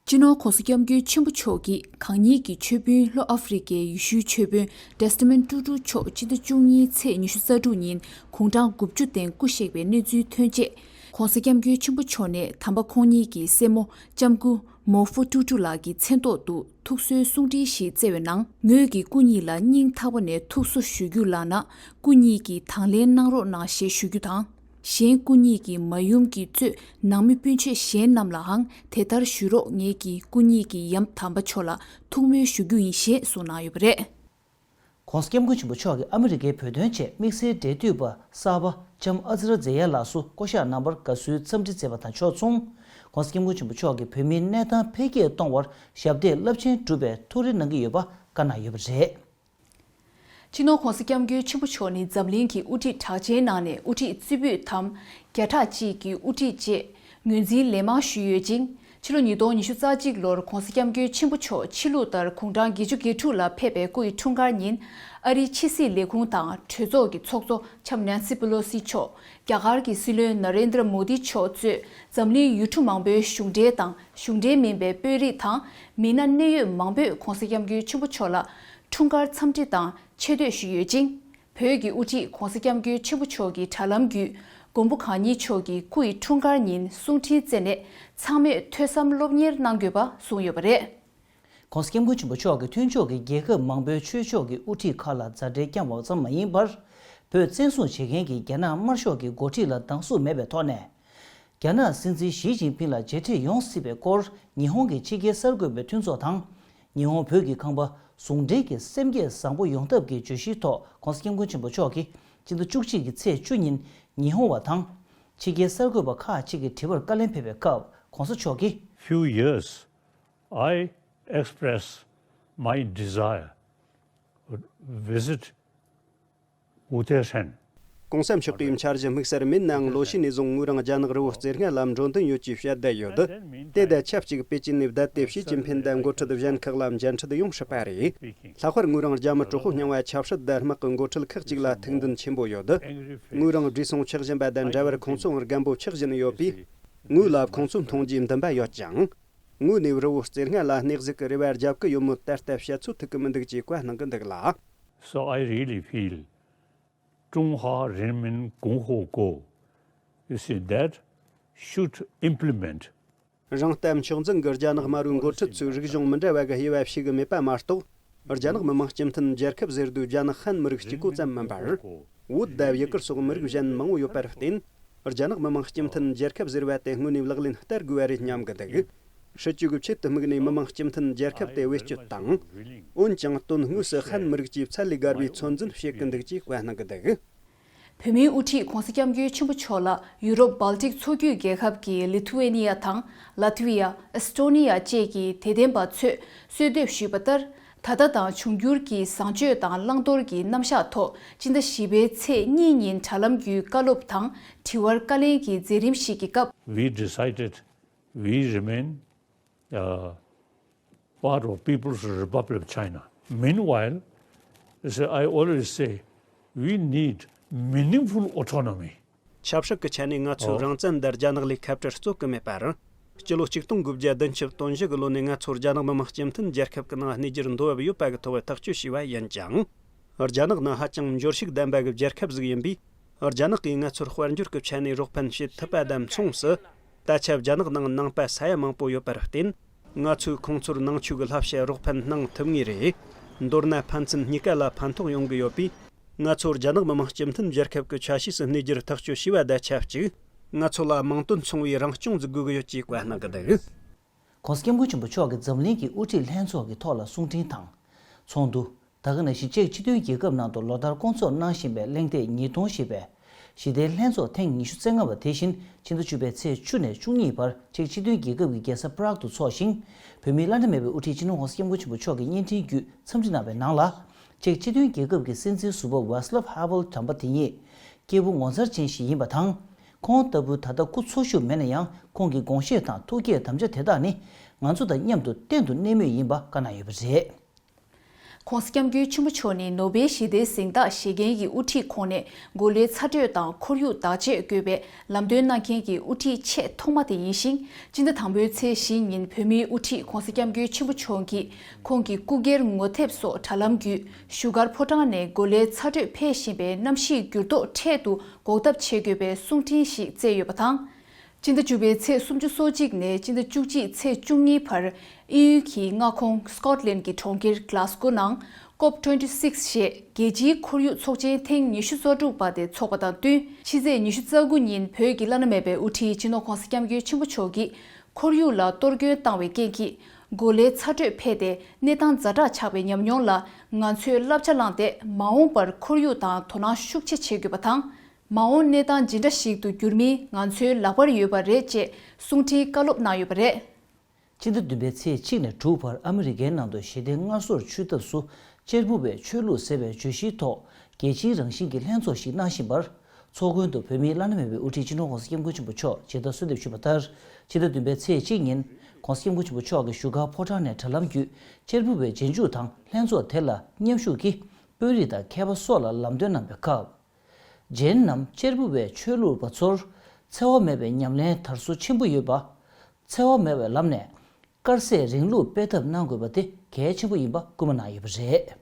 སྤྱི་ནོར་༧གོང་ས་༧སྐྱབས་མགོན་ཆེན་པོ་མཆོག་གིས་གང་ཉིད་ཀྱི་མཆོད་དཔོན་ལྷོ་ཨ་ཧྥེ་རི་ཁའི་ཡེ་ཤུའི་མཆོད་དཔོན་Desmond Tutu་མཆོག་སྤྱི་ཟླ་བཅུ་གཉིས་ཚེས་ཉི་ཤུ་རྩ་དྲུག་ཉིན་དགུང་གྲངས་དགུ་བཅུ་སྟེང་སྐུ་གཤེགས་པའི་གནས་ཚུལ་ཐོན་རྗེས། ༧གོང་ས་༧སྐྱབས་མགོན་ཆེན་པོ་མཆོག་ནས་དམ་པ་ཁོང་ཉིད་ཀྱི་སྲས་མོ་ལྕམ་སྐུ་མོ་ཧྥུ་ཀྲུ་ཀྲུ་ལགས་ཀྱི་མཚན་ཐོག་ཏུ་ཐུགས་གསོའི་གསུང་འཕྲིན་ཞིག་བསྩལ་བའི་ནང་། ངོས་ཀྱིས་སྐུ་ཉིད་ལ་སྙིང་ཐག་པ་ནས་ཐུགས་གསོ་ཞུ་རྒྱུ་ལགས་ན། སྐུ་ཉིད་ཀྱིས་དང་ལེན་གནང་རོགས་གནང་ཞེས་ཞུ་རྒྱུ་དང་། གཞན་སྐུ་ཉིད་ཀྱི་མ་ཡུམ་གྱིས་གཙོས་ནང་མི་སྤུན་མཆེད་གཞན་རྣམས་ལའང་དེ་ལྟར་ཞུ་རོགས། ངེད་ཀྱིས་སྐུ་ཉིད་ཀྱི་ཡབ་དམ་པ་མཆོག་ལ་ཐུགས་སྨོན་ཞུ་རྒྱུ་ཡིན་ཞེས་གསུངས་གནང་ཡོད་པ་རེད། ༧གོང་ས་༧སྐྱབས་མགོན་ཆེན་པོ་མཆོག་གིས་ཨ་མི་རི་ཀའི་བོད་དོན་ཆེད་དམིགས་བསལ་འབྲེལ་མཐུད་པ་གསར་པ་ལྕམ་ཨ་ཛི་ར་ཛེ་ཡ་ལགས་སུ་བསྐོ་གཞག་གནང་བར་དགའ་བསུའི་འཚམས་འདྲི་མཛད་པ་དང་ཕྱོགས་མཚུངས། ༧གོང་ས་༧སྐྱབས་མགོན་ཆེན་པོ་མཆོག་གིས་བོད་མིའི་གནས་སྟངས་འཕེལ་རྒྱས་གཏོང་བར་ཞབས་འདེགས་རླབས་ཆེན་བསྒྲུབས་པའི་ཐུགས་རེ་གནང་གི་ཡོད་པ་བཀའ་གནང་ཡོད་པ་རེད། སྤྱི་ནོར་༧གོང་ས་༧སྐྱབས་མགོན་ཆེན་པོ་མཆོག་ནི་འཛམ་གླིང་གི་དབུ་ཁྲིད་གྲགས་ཅན་ནང་ནས་དབུ་ཁྲིད་རྩེ་ཕུད་དམ་བརྒྱ་ཕྲག་གཅིག་གི་དབུ་ཁྲིད་ཅེས་ངོས་འཛིན་ལན་མང་ཞུས་ཡོད་ཅིང་། ཕྱི་ལོ་ཉིས་སྟོང་ཉི་ཤུ་རྩ་གཅིག་ལོར་༧གོང་ས་༧སྐྱབས་མགོན་ཆེན་པོ་མཆོག་ཕྱི་ལུགས་ལྟར་དགུང་གྲངས་བརྒྱད་ཅུ་གྱ་དྲུག་ལ་ཕེབས་པའི་སྐུ་ཡི་འཁྲུངས་སྐར་ཉིན། ཨ་རིའི་ཕྱི་སྲིད་ལས་ཁུངས་དང་གྲོས་ཚོགས་ཀྱི་ཚོགས་གཙོ་ལྕམ་ནན་སི་པེ་ལོ་སི་མཆོག་རྒྱ་གར་གྱི་སྲིད་བློན་ན་རེན་དྲ་མོ་དི་མཆོག་གཙོས་འཛམ་གླིང་ཡུལ་གྲུ་མང་པོའི་གཞུང་འབྲེལ་དང་གཞུང་འབྲེལ་མིན་པའི་དཔོན་རིགས་དང་མི་སྣ་གནད་ཡོད་མང་པོས་༧གོང་ས་༧སྐྱབས་མགོན་ཆེན་པོ་མཆོག་ལ་འཁྲུངས་སྐར་འཚམས་འདྲི་དང་ཆེ་བསྟོད་ཞུས་ཡོད་ཅིང་། བོད་ཀྱི་དབུ་ཁྲིད་༧གོང་ས་༧སྐྱབས་མགོན་ཆེན་པོ་མཆོག་གི་དྲ་ལམ་བརྒྱུད་མགོན་པོ་གང་ཉིད་མཆོག་གི་སྐུ་ཡི་འཁྲུངས་སྐར་ཉིན་གསུང་འཕྲིན་བསྩལ་ནས་ཚང་མས་ཐོས་བསམ་སློབ་གཉེར་གནང་དགོས་པ་གསུངས་ཡོད་པ་རེད། ༧གོང་ས་༧སྐྱབས་མགོན་ཆེན་པོ་མཆོག་གིས་མཐུན་ཕྱོགས་ཀྱི་རྒྱལ་ཁབ་མང་པོའི་ཆོས་ཕྱོགས་ཀྱི་དབུ་ཁྲིད་ཁག་ལ་མཛའ་འབྲེལ་བསྐྱངས་པ་ཙམ་མ་ཡིན་པར། བོད་བཙན་བཟུང་བྱེད་མཁན་གྱི་རྒྱ་ནག་དམར་ཤོག་གི་འགོ་ཁྲིད་ལ་སྡང་ཟུག་མེད་པའི་ཐོག་ནས། རྒྱ་ནག་སྲིད་འཛིན་ཞི་ཅིན་ཕིང་ལ་མཇལ་འཕྲད་ཡོང་སྲིད་པའི་སྐོར་ཉི་ཧོང་གི་ཕྱི་རྒྱལ་གསར་འགོད་པའི་མཐུན་ཚོགས་དང་། ཉི་ཧོང་བོད་ཀྱི་ཁང་པ་ཟུང་འབྲེལ་གྱི་སེམས་བསྐྱེད་བཟང་པོ་ཡོང་ཐབས་ཀྱི་བརྗོད་གཞིའི་ཐོག་༧གོང་ས་༧སྐྱབས་མགོན་ཆེན་པོ་མཆོག་གིས་སྤྱི་ཟླ་བཅུ་གཅིག་གི་ཚེས་བཅུ་ཉིན་ཉི་ཧོང་བ་དང་། ཕྱི་རྒྱལ་གསར་འགོད་པ་ཁག་ཅིག་གི་དྲི་བར་བཀའ་ལན་ཕེབས་པའི་སྐབས་༧གོང་ས་མཆོག་གིས། Few years, I express my desire to visit Wu Tei Shan. གོང་ས་མཆོག་གིས་འཆར་གཞི་དམིགས་བསལ་མིན་ནའང་ལོ་ཤས་ནས་བཟུང་ངོས་རང་རྒྱ་ནག་རི་བོ་རྩེ་ལྔ་ལ་འགྲོ་འདུན་ཡོད་ཅེས་བཤད་བསྡད་ཡོད། དེ་དང་ཆབས་ཅིག་པེ་ཅིན་ནས་བསྡད་དེ་ཞི་ཅིན་ཕིན་དང་འགོ་ཁྲིད་གཞན་ཁག་ལ་མཇལ་འཕྲད་ཡོང་སྲིད་པ་རེད། ལྷག་པར་ངོས་རང་རྒྱ་མི་གྲོགས་པོ་རྙིང་བ་ཆབ་སྲིད་དང་དམག་གི་འགོ་ཁྲིད་ཁག་ཅིག་ལ་ཐུགས་འདུན་ཆེན་པོ་ཡོད། ངོས་རང་བགྲེས་སོང་ཆགས་བཞིན་པ་དང་འདྲ་བར་ཁོང་ཚོའང་རྒན་པོ་ཆགས་བཞིན་ཡོད་པས། ངོས་ལ་ཁོང་ཚོ་མཐོང་རྒྱུའི་འདུན་པ་ཡོད་ཀྱང་། ངོས་ནས་རི་བོ་རྩེ་ལྔ་ལ་གནས་གཟིགས་ཀྱི་རེ་བ་རྒྱབ་ཀྱི་ཡོད་མོད་ད་ལྟ་བཤད་ཚོད་ཐིག་གི་མི་འདུག་ཅེས་བཀའ་གནང་གི་འདུག་ལ། So I really feel 中华人民共和国, you see, that should implement. རང་ལྟ་མཆོག་འཛིན་གྱི་རྒྱ་ནག་དམར་པོའི་འགོ་ཁྲིད་ཚོས་རིག་གཞུང་མི་འདྲ་བ་གི་དབྱེ་བ་ཕྱེ་གི་མེད་པ་མ་གཏོགས། རྒྱ་ནག་མི་དམངས་སྤྱི་མཐུན་རྒྱལ་ཁབ་ཟེར་དུས་རྒྱ་ནག་ཧན་མི་རིགས་གཅིག་པོ་ཙམ་མིན་པར། བོད་དང་ཡུ་གུར་སོགས་མི་རིགས་གཞན་མང་བོ་ཡོད་པར་བརྟེན། རྒྱ་ནག་མི་དམངས་སྤྱི་མཐུན་རྒྱལ་ཁབ་ཟེར་བ་དེ་དངོས་གནས་ལག་ལེན་བསྟར་དགོས་པ་རེད་སྙམ་གི་འདུག་སྲིད་ཇུས་ཀྱི་ཆེད་དུ་དམིགས་ནས་མི་དམངས་སྤྱི་མཐུན་རྒྱལ་ཁབ་དེ་བེད་སྤྱོད་དང་། འོན་ཀྱང་དོན་དངོས་སུ་ཧན་མི་རིགས་ཀྱི་ཚད་ལས་བརྒལ་བའི་ཚོད་འཛིན་བྱེད་ཀྱི་འདུག་ཅེས་བཀའ་གནང་གི་འདུག་བོད་མིའི་དབུ་ཁྲིད་༧གོང་ས་༧སྐྱབས་མགོན་ཆེན་པོ་མཆོག་ལ་ཡུ་རོབ་སྦལ་ཏིག་མཚོ་རྒྱུད་རྒྱལ་ཁབ་ཀྱི་ལི་ཐུ་ཝེ་ནི་ཡ་དང་ལ་ཐི་ཝི་ཡ། ཨེ་སི་ཏོ་ནི་ཡ་བཅས་ཀྱི་དད་ལྡན་པ་ཚོས་གསོལ་འདེབས་ཞུས་པ་ལྟར། ད་ལྟ་དང་འབྱུང་འགྱུར་གྱི་བཟང་སྤྱོད་དང་བླང་དོར་གྱི་རྣམ་གཞག་ཐོག་སྤྱི་ཟླ་བཞི་པའི་ཚེས་གཉིས་ཉིན་དྲ་ལམ་བརྒྱུད་བཀའ་སློབ་དང་དྲི་བར་བཀའ་ལན་གྱི་མཛད་རིམ་ཞིག་གི་སྐབས། We decided we remain, uh, part of People's Republic of China. Meanwhile, you see, I always say we need meaningful autonomy. ཆབ་སྲིད་ཀྱི་ཆ་ནས་ང་ཚོས་རང་བཙན་དང་རྒྱ་ནག་ལས་ཁ་བྲལ་རྩོད་ཀྱི་མེད་པར། སྤྱི་ལོ་ཆིག་སྟོང་དགུ་བརྒྱ་བདུན་ཅུ་དོན་བཞི་གི་ལོ་ནས་ང་ཚོ་རྒྱ་ནག་མི་དམངས་སྤྱི་མཐུན་རྒྱལ་ཁབ་ཀྱི་ནང་གནས་རྒྱུར་འདོད་བབ་ཡོད་པ་གི་ཐོག་ཐག་གཅོད་བྱས་པ་ཡིན་ཀྱང་། རྒྱ་ནག་ནི་ཧ་ཅང་འབྱོར་ཕྱུག་ལྡན་པ་གི་རྒྱལ་ཁབ་ཟིག་ཡིན་པས། རྒྱ་ནག་གིས་ང་ཚོར་དཔལ་འབྱོར་གྱི་ཆ་ནས་རོགས་ཕན་བྱེད་ཐུབ་པ་དང་མཚུངས་སུ། ད་ཆ་རྒྱ་ནག་ནང་ནང་པ་ས་ཡ་མང་པོ་ཡོད་པར་བརྟེན། ང་ཚོས་ཁོང་ཚོར་ནང་ཆོས་ཀྱི་བསླབ་བྱ་རོགས་ཕན་གནང་ཐུབ་ངེས་རེད། མདོར་ན་ཕན་ཚུན་གཉིས་ཀ་ལ་ཕན་ཐོགས་ཡོང་གི་ཡོད་པས། ང་ཚོ་རྒྱ་ནག་མི་དམངས་སྤྱི་མཐུན་རྒྱལ་ཁབ་ཀྱི་ཆ་ཤས་སུ་གནས་རྒྱུར་ཐག་གཅོད་བྱས་པ་དང་ཆབས་ཅིག་ང་ཚོ་ལ་མིང་དོན་མཚུངས་པའི་རང་སྐྱོང་ཟིག་དགོས་ཀྱི་ཡོད་ཅེས་བཀའ་གནང་གི་འདུག། ༸གོང་ས་༸སྐྱབས་མགོན་ཆེན་པོ་མཆོག་གིས་འཛམ་གླིང་གི་དབུ་ཁྲིད་ལྷན་ཚོགས་ཀྱི་ཐོག་ལ་གསུང་འཕྲིན་དང་། ཚོགས་འདུ། ད་ག་ནང་བཞིན་ཅེཀ་སྤྱི་མཐུན་རྒྱལ་ཁབ་ནང་དུ་ལོ་ལྟར་སྐོང་ཚོགས་གནང་བཞིན་པའི་གླེང་སྟེགས་ཉིས་སྟོང་ཞེས་པའི་ཞི་བདེའི་ལྷན་ཚོགས་ཐེངས་ཉི་ཤུ་རྩ་ལྔ་པ་དེ་བཞིན་ཕྱི་ཟླ་བཅུ་པའི་ཚེས་བཅུ་ནས་བཅུ་གཉིས་བར་ཅེཀ་སྤྱི་མཐུན་རྒྱལ་ཁབ་ཀྱི་རྒྱལ་ས་པ་རག་ཏུ་འཚོགས་ཤིང་། བོད་མིའི་བླ་ན་མེད་པའི་དབུ་ཁྲིད་སྤྱི་ནོར་༸གོང་ས་༸སྐྱབས་མགོན་ཆེན་པོ་མཆོག་གིས་བརྙན་འཕྲིན་བརྒྱུད་འཚམས་འདྲི་གནང་བའི་ནང་ལ། ཅེཀ་སྤྱི་མཐུན་རྒྱལ་ཁབ་ཀྱི་སྲིད་འཛིན་ཟུར་པ་ཝཱ་སི་ལབ་ཧ་ཝེལ་དམ་པ་དེ་ཉིད་སྐྱེས་བུ་ངོ་མཚར་ཅན་ཞིག་ཡིན་པ་དང་། ཁོང་ལྟ་བུ་ད་ལྟ་སྐུ་འཚོ་བཞུགས་མེད་ན་ཡང་ཁོང་གི་དགོངས་བཞེད་དང་ཐུགས་བསྐྱེད་དམ་བཅའ་དེ་དག་ནི་ང་ཚོ་དང་མཉམ་དུ་གཏན་དུ་གནས་མུས་ཡིན་པ་བཀའ་གནང་ཡོད་པ་རེད། ༸གོང་ས་༸སྐྱབས་མགོན་ཆེན་པོ་མཆོག་ནི་ནོ་བེལ་ཞི་བདེའི་གཟེངས་རྟགས་བཞེས་མཁན་གྱི་དབུ་ཁྲིད་ཁོངས་ནས་གོ་ལའི་ཚ་དྲོད་དང་ཁོར་ཡུག་བདག་གཅེས་དགོས་པའི་ལམ་སྟོན་གནང་མཁན་གྱི་དབུ་ཁྲིད་ཆེས་ཐོག་མ་དེ་ཡིན་ཞིང་། སྤྱི་ཟླ་དང་པོའི་ཚེས་བཞི་ཉིན་བོད་མིའི་དབུ་ཁྲིད་༸གོང་ས་༸སྐྱབས་མགོན་ཆེན་པོ་མཆོག་གིས་ཁོང་གི་སྐུ་སྒེར་ངོ་དེབ་སོགས་དྲ་ལམ་བརྒྱུད་བཞུགས་སྒར་ཕོ་བྲང་ནས་གོ་ལའི་ཚ་དྲོད་འཕེལ་བཞིན་པའི་གནམ་གཤིས་འགྱུར་ལྡོག་འཕྲལ་དུ་འགོག་ཐབས་བྱེད་དགོས་པའི་གསུང་འཕྲིན་ཞིག་བསྩལ་ཡོད་པ་དང་། སྤྱི་ཟླ་བཅུ་པའི་ཚེས་སུམ་ཅུ་སོ་གཅིག་ནས་སྤྱི་ཟླ་བཅུ་གཅིག་ཚེས་བཅུ་གཉིས་བར་དབྱིན་ཡུལ་གྱི་མངའ་ཁོངས་སྐོཊ་ལན་གྱི་གྲོང་ཁྱེར་གྷ་ལ་སྒོ་ནང་ཀོབ་ཊུ་ཝེན་ཊི་སིག་ཞེས་རྒྱལ་སྤྱིའི་ཁོར་ཡུག་ཚོགས་ཆེན་ཐེངས་ཉི་ཤུ་རྩ་དྲུག་པ་དེ་འཚོགས་པ་དང་བསྟུན། ཕྱི་ཚེས་ཉི་ཤུ་རྩ་དགུ་ཉིན་བོད་ཀྱི་བླ་ན་མེད་པའི་དབུ་ཁྲིད་སྤྱི་ནོར་༸གོང་ས་༸སྐྱབས་མགོན་ཆེན་པོ་མཆོག་གིས་ཁོར་ཡུག་ལ་གཏོར་སྐྱོན་བཏང་བའི་རྐྱེན་གྱིས་གོ་ལའི་ཚ་དྲོད་འཕེལ་ཏེ་གནས་སྟངས་ཛ་དྲག་ཆགས་པའི་ཉམས་མྱོང་ལ་ང་ཚོས་བསླབ་བྱ་བླངས་ཏེ་མ་འོངས་པར་ཁོར་ཡུག་དང་དོ་སྣང་ཤུགས་ཆེ་བྱེད་དགོས་པ་དང་། མ་འོངས་གནས་སྟངས་ཇི་འདྲ་ཞིག་ཏུ་འགྱུར་མིན་ང་ཚོའི་ལག་པར་ཡོད་པ་རེད་ཅེས་གསུང་འཕྲིན་བཀའ་སློབ་གནང་ཡོད་པ་རེད། སྤྱི་ཟླ་བདུན་པའི་ཚེས་གཅིག་ནས་དྲུག་བར་ཨ་མི་རི་ཀའི་ནང་དུ་ཞི་བདེ་སྔར་སྲོལ་འཆུས་ཐབས་སུ་གཅེར་བུ་བའི་ཆོས་ལུགས་ཟེར་བའི་བརྗོད་གཞིའི་ཐོག་རྒྱལ་སྤྱིའི་རང་བཞིན་གྱི་ལྷན་ཚོགས་ཤིག་གནང་བཞིན་པར། ཚོགས་མགོན་དུ་བོད་མིའི་བླ་ན་མེད་པའི་དབུ་ཁྲིད་སྤྱི་ནོར་༸གོང་ས་༸སྐྱབས་མགོན་ཆེན་པོ་མཆོག་མཇལ་དར་གསོལ་འདེབས་ཞུས་པ་ལྟར། ཕྱི་ཟླ་བདུན་པའི་ཚེས་གཅིག་ཉིན་༸གོང་ས་༸སྐྱབས་མགོན་ཆེན་པོ་མཆོག་གིས་བཞུགས་སྒར་ཕོ་བྲང་ནས་དྲ་ལམ་བརྒྱུད་གཅེར་བུ་བའི་རྗེས་འཇུག་དང་ལྷན་ཚོགས་དེ་ལ་མཉམ་ཞུགས་ཀྱིས་དཔོན་རིགས་དང་མཁས་པ་སོགས་ལ་ལམ་སྟོན་གནང་བའི་སྐབས། རྗེ་རྣམས་གཅེར་བུ་བའི་ཆོས་ལུགས་པ་ཚོར་འཚེ་བ་མེད་པའི་ཉམས་ལེན་དར་སོ་ཆེན་པོ་ཡོད་པ། འཚེ་བ་མེད་པའི་ལམ་ནས་དཀར་ཟས་རིང་ལུགས་སྤེལ་ཐབས་གནང་དགོས་པ་དེ་གལ་ཆེན་པོ་ཡིན་པ་སྐུལ་མ་གནང་ཡོད་པ་རེད།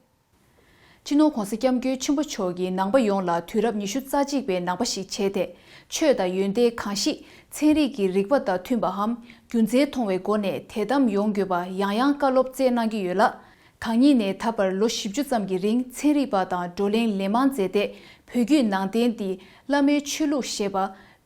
སྤྱི་ནོར་༸གོང་ས་༸སྐྱབས་མགོན་ཆེན་པོ་མཆོག་གིས་ནང་པ་ཡོངས་ལ་དུས་རབས་ཉི་ཤུ་རྩ་གཅིག་པའི་ནང་པ་ཞིག་བྱས་ཏེ། ཆོས་དང་ཡོན་ཏན་གང་ཞིག་ཚན་རིག་གི་རིག་པ་དང་མཐུན་པའམ་རྒྱུ་མཚན་མཐོང་བའི་སྒོ་ནས་དད་དམ་ཡོང་དགོས་པ་ཡང་ཡང་བཀའ་སློབ་སྩལ་གནང་གི་ཡོད་ལ། གང་ཉིད་ནས་ད་བར་ལོ་བཞི་བཅུ་ཙམ་གྱི་རིང་ཚན་རིག་པ་དང་བགྲོ་གླེང་ལན་མང་མཛད་དེ། བོད་བརྒྱུད་ནང་བསྟན་འདི་བླ་མའི་ཆོས་ལུགས་ཞེས་པ་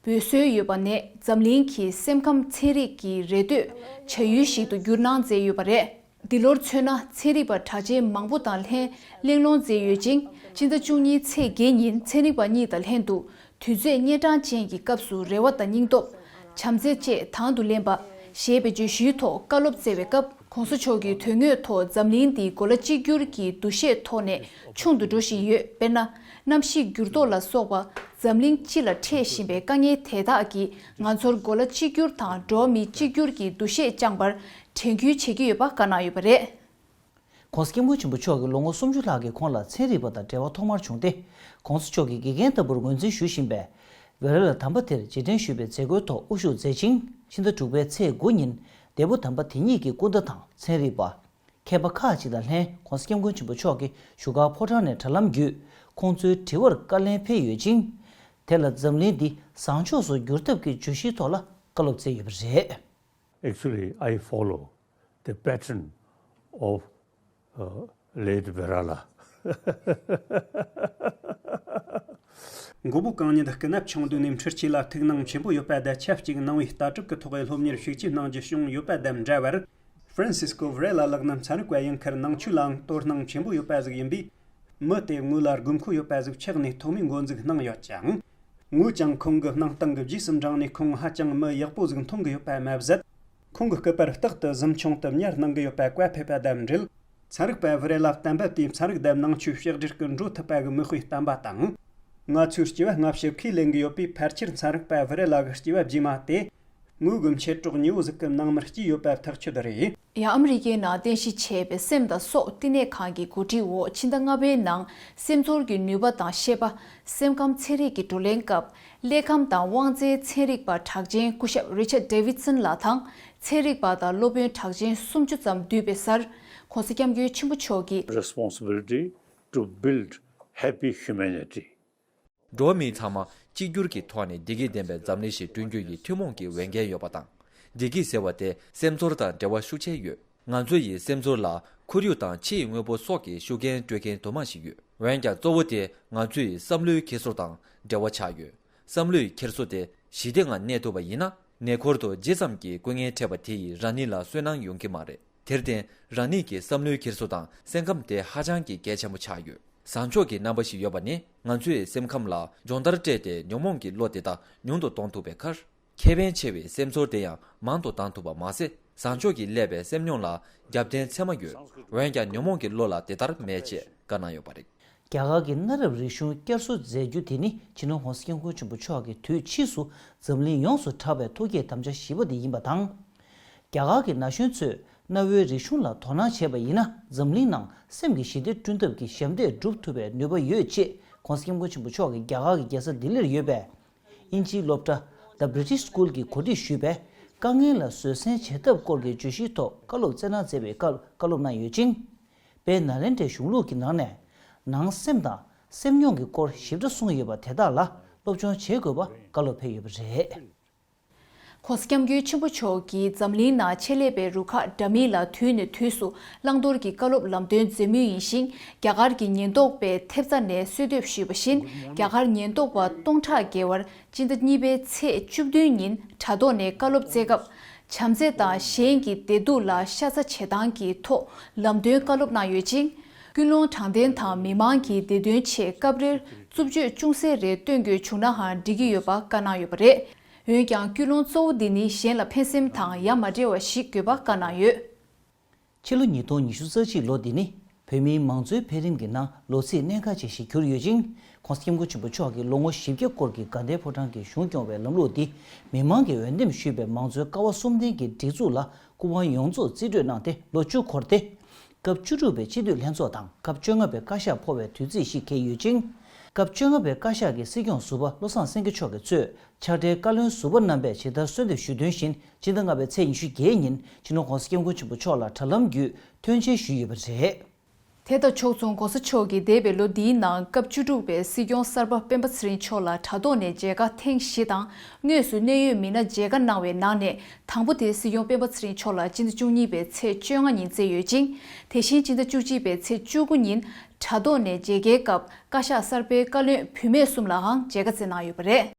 འབོད་སྲོལ་ཡོད་པ་ནས་འཛམ་གླིང་གི་སེམས་ཁམས་ཚན་རིག་གི་རེ་ལྟོས་བྱ་ཡུལ་ཞིག་ཏུ་བསྒྱུར་གནང་མཛད་ཡོད་པ་རེད། འདི་ལོར་མཚོན་ན་ཚན་རིག་པ་གྲགས་ཅན་མང་པོ་དང་ལྷན་གླེང་སློང་མཛད་ཡོད་ཅིང་། སྤྱི་ཟླ་བཅུ་གཉིས་ཚེས་བརྒྱད་ཉིན་ཚན་རིག་པ་གཉིས་དང་ལྷན་དུ་དུས་ཚོད་གཉན་འཕྲང་ཅན་གྱི་སྐབས་སུ་རེ་བ་དང་སྙིང་སྟོབས། བྱམས་བརྩེ་བཅས་དང་དུ་ལེན་པ། ཞེས་པའི་བརྗོད་གཞིའི་ཐོག་བཀའ་སློབ་སྩལ་བའི་སྐབས། ༸གོང་ས་མཆོག་གིས་དོན་དངོས་ཐོག་འཛམ་གླིང་འདི་གོ་ལ་གཅིག་གྱུར་གྱི་འདུ་ཤེས་ཐོག་ནས་ཆུང་དུ་འགྲོ་བཞིན་ཡོད། དཔེར་ན། གནམ་གཤིས་འགྱུར་ལྡོག་ལ་སོགས་པ་འཛམ་གླིང་སྤྱི་ལ་འཕྲད་བཞིན་པའི་དཀའ་ངལ་དེ་དག་གིས་ང་ཚོར་གོ་ལ་གཅིག་གྱུར་དང་འགྲོ་བ་མི་གཅིག་གྱུར་གྱི་འདུ་ཤེས་བཅངས་པར་དྲན་སྐུལ་བྱེད་ཀྱི་ཡོད་པ་བཀའ་གནང་ཡོད་པ་རེད། ༸གོང་ས་༸སྐྱབས་མགོན་ཆེན་པོ་མཆོག་གིས་ལོ་ངོ་སུམ་ཅུ་ལྷག་གི་གོང་ལ་ཚན་རིག་པ་དང་འབྲེལ་བ་ཐོག་མར་བྱུང་སྟེ། ༸གོང་ས་མཆོག་གིས་དགེ་རྒན་ལྟ་བུར་ངོས་འཛིན་ཞུ་བཞིན་པའི་ཝེ་ར་ལ་དམ་པ་དེར་རྗེས་དྲན་ཞུ་བའི་མཛད་སྒོའི་ཐོག་དབུ་བཞུགས་མཛད་ཅིང་། ཕྱི་ཟླ་དྲུག་པའི་ཚེས་དགུ་ཉིན་འདས་པོ་དམ་པ་དེ་ཉིད་ཀྱི་སྐུ་ཟླ་དང་ཚན་རིག་པ། མཁས་པ་ཁག་ཅིག་དང་ལྷན་༸གོང་ས་༸སྐྱབས་མགོན་ཆེན་པོ་མཆོག་གིས་བཞུགས་སྒར་ཕོ་བྲང་ནས་དྲ་ལམ་བརྒྱུད་ཁོང་ཚོའི་དྲི་བར་བཀའ་ལན་ཕེབས་ཡོད་ཅིང་། དེ་ལ་འཛམ་གླིང་འདི་བཟང་ཕྱོགས་སུ་བསྒྱུར་ཐབས་ཀྱི་བརྗོད་གཞིའི་ཐོག་ལ་བཀའ་སློབ་སྩལ་ཡོད་པ་རེད། Actually, I follow the pattern of, uh, late Verala. མགོན་པོ་གང་ཉིད་སྐུ་ན་ཆུང་དུས་ནས་འཕྲུལ་ཆས་ལ་ཐུགས་སྣང་ཆེན་པོ་ཡོད་པ་དང་ཆབས་ཅིག་ནང་པའི་ལྟ་གྲུབ་ཀྱི་ཐོག་སློབ་གཉེར་ཤུགས་ཆེ་གནང་རྒྱུ་བྱུང་ཡོད་པ་དང་འདྲ་བར། ཧྥ་རན་སིས་ཀོ་ཝེ་རེ་ལ་ལགས་རྣམས་ཚན་རིག་པ་ཡིན་ཁར་ནང་ཆོས་ལའང་དོ་སྣང་ཆེན་པོ་ཡོད་པ་ཟིག་ཡིན་པས། མི་དེ་ངོ་ལ་དགོས་མཁོ་ཡོད་པ་ཟིག་ཆགས་ནས་ཐོག་མའི་འགོ་འཛུགས་གནང་ཡོད་ཀྱང་། ངོས་ཀྱང་ཁོང་གི་གནང་སྟངས་ཀྱི་རྗེས་སུ་འབྲངས་ནས་ཁོང་ཧ་ཅང་མི་ཡག་པོ་ཟིག་མཐོང་གི་ཡོད་པ་མ་ཟད། ཁོང་གི་སྐུ་པར་རྟག་ཏུ་གཟིམ་ཆུང་དུ་ཉར་གནང་གི་ཡོད་པ་བཀའ་ཕེབས་པ་དང་འབྲེལ། ཚན་རིག་པ་ཝེ་རེ་ལ་བསྟན་པ་དེས་ཚན་རིག་དང་ནང་ཆོས་ཕྱག་སྦྲེལ་གྱིས་འགྲོ་ཐུབ་པ་གི་མིག་དཔེ་བསྟན་པ་དང་། ང་ཚོའི་སྐྱེ་བ་སྔ་ཕྱི་ཁས་ལེན་གྱི་ཡོད་པས། ཕལ་ཆེར་ཚན་རིག་པ་ཝེ་རེ་ལ་གི་སྐྱེ་བ་རྗེས་མ་དེ་ངོས་ཀྱི་མཆེད་གྲོགས་ཉེ་བོ་ཟིག་གི་ནང་མར་སྐྱེས་ཡོད་པ་ཐག་ཆོད་རེད། ཡང་ཨ་མི་རི་ཀའི་ནང་རྟེན་གཞི་བྱས་པའི་སེམས་དང་སྲོག་བསྟི་གནས་ཁང་གི་གོ་སྒྲིག་འོག་ཕྱི་ཟླ་ལྔ་པའི་ནང་སེམས་ཚོར་གྱི་ནུས་པ་དང་ཤེས་པ། སེམས་ཁམས་ཚན་རིག་གི་བགྲོ་གླེང་སྐབས་ ཀླད་ཁམས་དང་དབང་རྩའི་ཚན་རིག་པ་གྲགས་ཅན་སྐུ་ཞབས་Richard Davidson་ལགས་དང་། ཚན་རིག་པ་དང་སློབ་དཔོན་གྲགས་ཅན་སུམ་ཅུ་ཙམ་འདུས་པའི་སར། ྋགོང་ས་ྋསྐྱབས་མགོན་ཆེན་པོ་མཆོག་གིས། Responsibility to build happy humanity. འགྲོ་བ་མི་ཚང་མ་གཅིག་གྱུར་གྱི་ཐོག་ནས་བདེ་སྐྱིད་ལྡན་པའི་འཛམ་གླིང་ཞིག་བསྐྲུན་རྒྱུ་ཡི་ཐུན་མོང་གི་འོས་འགན་ཡོད་པ་དང་། བདེ་སྐྱིད་ཟེར་བ་དེ་སེམས་ཚོར་དང་འབྲེལ་བ་ཤུགས་ཆེ་ཡོད། ང་ཚོ་ཡི་སེམས་ཚོར་ལ་ཁོར་ཡུག་དང་ཕྱི་ཡི་དངོས་པོ་སོགས་ཀྱི་ཤུགས་རྐྱེན་སྤྲོད་མཁན་དུ་མ་ཞིག་ཡོད། འོན་ཀྱང་གཙོ་བོ་དེ་ང་ཚོ་ཡི་བསམ་བློའི་འཁྱེར་སོ་དང་འབྲེལ་བ་ཆགས་ཡོད། བསམ་བློའི་འཁྱེར་སོ་དེ་ཞི་བདེ་ངང་གནས་ཐུབ་པ་ཡིན་ན། གནས་སྐོར་དུ་ཇི་ཙམ་གྱི་སྐུ་ངལ་འཕྲད་པ་དེ་ཡིས་རང་ཉིད་ལ་སུན་སྣང་ཡོང་གི་མ་རེད། དེར་བརྟེན་རང་ཉིད་ཀྱི་བསམ་བློའི་འཁྱེར་སོ་དང་སེམས་ཁམས་དེ་ཧ་ཅང་གི་གལ་ཆེན་པོ་ཆགས་ཡོད། བཟང་ཕྱོགས་ཀྱི་རྣམ་པ་ཞིག་ཡོད་པ་ནི་ང་ཚོའི་སེམས་ཁམས་ལ་སྦྱོང་བརྡར་སྤྲད་དེ་ཉོན་མོངས་ཀྱི་བློ་དེ་དག་ཉུང་དུ་གཏོང་ཐུབ་པའི་ཁར། ཁེ་ཕན་ཆེ་བའི་སེམས་ཚོར་དེ་ཡང་མང་དུ་བཏང་ཐུབ་པ་མ་ཟད། བཟང་ཕྱོགས་ཀྱིས་བསླད་པའི་སེམས་མྱོང་ལ་རྒྱབ་རྟེན་ཚད་མ་ཡོད། འོན་ཀྱང་ཉོན་མོངས་ཀྱི་བློ་ལ་དེ་ལྟར་མེད་ཅེས་བཀའ་གནང་ཡོད་པ་རེད། རྒྱ་གར་གྱི་གནའ་རབས་རིག་གཞུང་བསྐྱར་གསོ་མཛད་རྒྱུ་དེ་ནི་སྤྱི་ནོར་ྋགོང་ས་ྋསྐྱབས་མགོན་ཆེན་པོ་མཆོག་གི་དུས་ཕྱིས་སུ་འཛམ་གླིང་ཡོངས་སུ་གྲགས་པའི་ཐུགས་བསྐྱེད་དམ་བཅའ་བཞི་པ་དེ་ཡིན་པ་དང་། རྒྱ་གར་གྱི་ན་གཞོན་ཚོས་གནའ་བོའི་རིག་གཞུང་ལ་དོ་སྣང་བྱས་པ་ཡིན་ན། འཛམ་གླིང་ནང་སེམས་ཀྱི་ཞི་བདེ་བསྐྲུན་ཐབས་ཀྱི་ཞབས་འདེགས་སྒྲུབ་ཐུབ་པའི་ནུས་པ་ཡོད་ཅེས་ྋགོང་ས་ྋསྐྱབས་མགོན་ཆེན་པོ་མཆོག་གིས་རྒྱ་གར་གྱི་རྒྱལ་ས་ལྡི་ལིར་ཡོད་པའི་དབྱིན་ཇིའི་སློབ་གྲྭ་The British School གྱིས་གོ་སྒྲིག་ཞུས་པའི་དཀའ་ངལ་ལ་བཟོད་བསྲན་བྱེད་ཐབས་སྐོར་གྱི་བརྗོད་གཞིའི་ཐོག་བཀའ་སློབ་སྩལ་གནང་མཛད་པའི་སྐབས་བཀའ་སློབ་གནང་ཡོད་ཅིང་། དཔལ་ནཱ་ལེནྡྲའི་གཞུང་ལུགས་ཀྱི་ནང་ནས་ནང་སེམས་དང་སེམས་མྱོང་གི་སྐོར་ཞིབ་ཕྲ་གསུངས་ཡོད་པ་དེ་དག་ལ་སློབ་སྦྱོང་བྱེད་དགོས་པ་བཀའ་སློབ་ཕེབས་ཡོད་པ་རེད། ྋགོང་ས་ྋསྐྱབས་མགོན་ཆེན་པོ་མཆོག་གིས་འཛམ་གླིང་ནང་ཆེད་ལས་པའི་རུ་ཁག་འདྲ་མིན་ལ་དུས་ནས་དུས་སུ་བླང་དོར་གྱི་བཀའ་སློབ་ལམ་སྟོན་མཛད་མུས་ཡིན་ཞིང་། རྒྱ་གར་གྱི་ཉེན་རྟོག་པས་ཐེབས་རྩ་ནས་གསོལ་འདེབས་ཞུས་པ་བཞིན། རྒྱ་གར་ཉེན་རྟོག་པ་སྟོང་ཕྲག་བརྒལ་བར་སྤྱི་ཟླ་གཉིས་པའི་ཚེས་བཅུ་བདུན་ཉིན་དྲ་ཐོག་ནས་བཀའ་སློབ་སྩལ་སྐབས། བྱམས་བརྩེ་དང་གཞན་གྱི་བདེ་སྡུག་ལ་ཤ་ཚ་བྱེད་སྟངས་ཀྱི་ཐོག་ལམ་སྟོན་བཀའ་སློབ་གནང་ཡོད་ཅིང་། ཀུན་སློང་དྲང་བདེན་དང་མི་མང་གི་བདེ་དོན་ཆེད་སྐབས་རེར་རྩུབ་སྤྱོད་ཅུང་ཟད་རེ་སྟོན་དགོས་བྱུང་ནའང་འགྲིག་གི་ཡོད་པ་བཀའ་གནང་ཡོད་པ་རེད། འོན་ཀྱང་ཀུན་སློང་གཙོ་བོ་འདི་ནི་གཞན་ལ་ཕན་སེམས་དང་ཡ་མ་བྲལ་བ་ཞིག་དགོས་པ་བཀའ་གནང་ཡོད། ཕྱི་ལོ་ཉིས་སྟོང་ཉི་ཤུ་རྩ་གཅིག་ལོ་འདི་ནི་བོད་མིའི་མང་གཙོའི་འཕེལ་རིམ་གྱི་ནང་ལོ་ཚིགས་གནད་འགག་ཅིག་ཞིག་གྱུར་ཡོད་ཅིང་། ྋགོང་ས་ྋསྐྱབས་མགོན་ཆེན་པོ་མཆོག་གིས་ལོ་ངོ་བཞི་བརྒྱ་སྐོར་གྱི་དགའ་ལྡན་ཕོ་བྲང་གི་གཞུང་སྐྱོང་བའི་ལམ་ལུགས་འདི་མི་མང་གིས་འོས་འདེམས་ཞུས་པའི་མང་གཙོའི་ཀ་བ་གསུམ་ལྡན་གྱི་སྒྲིག་འཛུགས་ལ་སྐུ་དབང་ཡོངས་རྫོགས་རྩིས་སྤྲོད་གནང་སྟེ་ལོ་བཅུ་འཁོར་ཏེ། སྐབས་བཅུ་དྲུག་པའི་སྤྱི་འཐུས་ལྷན་ཚོགས་དང་སྐབས་བཅོ་ལྔ་པའི་བཀའ་ཤག་འཕོ་བའི་དུས་ཚིགས་ཤིག་འཁེལ་ཡོད་ཅིང་། སྐབས་བཅོ་ལྔ་པའི་བཀའ་ཤག་གི་སྲིད་སྐྱོང་ཟུར་པ་བློ་བཟང་སེང་གེ་མཆོག་གིས་གཙོས་ཕྱག་སྦྲེལ་བཀའ་བློན་ཟུར་པ་རྣམ་པས་ཇི་ལྟར་གསོལ་འདེབས་ཞུས་དོན་བཞིན་སྤྱི་ཟླ་ལྔ་པའི་ཚེས་ཉི་ཤུ་བརྒྱད་ཉིན་སྤྱི་ནོར་ྋགོང་ས་ྋསྐྱབས་མགོན་ཆེན་པོ་མཆོག་ལ་དྲ་ལམ་བརྒྱུད་ཐོན་འབྱེད་ཞུས་ཡོད་པ་རེད། དེ་དང་ཕྱོགས་མཚུངས་ྋགོང་ས་མཆོག་གིས་འདས་པའི་ལོ་འདིའི་ནང་སྐབས་བཅུ་དྲུག་པའི་སྲིད་སྐྱོང་གསར་པ་སྤེན་པ་ཚེ་རིང་མཆོག་ལ་དྲ་ཐོག་ནས་མཇལ་ཁ་ཐེངས་བཞི་དང་དངོས་སུ་གནད་ཡོད་མི་སྣ་མཇལ་ཁ་གནང་བའི་ནང་ནས་དང་པོ་དེ་སྲིད་སྐྱོང་སྤེན་པ་ཚེ་རིང་མཆོག་ལ་སྤྱི་ཟླ་བཅུ་གཉིས་པའི་ཚེས་བཅོ་ལྔ་ཉིན་བསྩལ་ཡོད་ཅིང་། དེ་བཞིན་སྤྱི་ཟླ་བཅུ་གཅིག་པའི་ཚེས་བཅུ་དགུ་ཉིན་དྲ་ཐོག་ནས་མཇལ་ཁའི་སྐབས་བཀའ་ཤག་གསར་པའི་བཀའ་བློན་བུད་མེད་གསུམ་ལའང་མཇལ་ཁ་བསྩལ་གནང་ཡོད་པ་རེད།